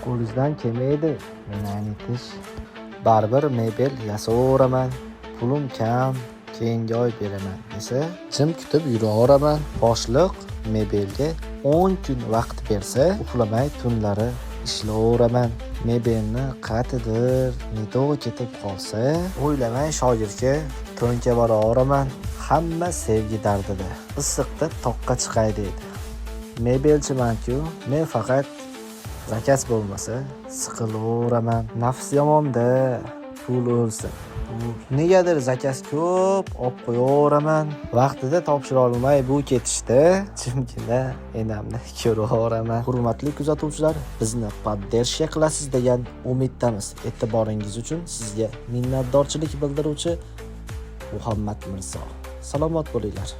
Qo'lingizdan kelmaydi meni aynitish. Baribir mebel yasaveraman. Pulim kam, keyingi oy beraman desa, jim kutib yuraveraman. Boshliq mebelga 10 kun vaqt bersa, uxlamay tunlari ishlayveraman. Mebelni qayerdadir не ketib qolsa, o'ylamay shogirdga to'nka boraveraman. Hamma sevgi dardida. Issiqda toqqa chiqay deydi. Mebelchiman-ku, men faqat заказ bo'lmasa siqilaveraman. Nafs yomonda, pul o'lsin. Negadir заказ ko'p olib qo'yaveraman. Vaqtida topshira olmay bu ketishda jimgina enamni ko'raveraman. Hurmatli kuzatuvchilar, bizni поддержка qilasiz degan umiddamiz. E'tiboringiz uchun sizga minnatdorchilik bildiruvchi Muhammad Mirzo. Salomat bo'linglar.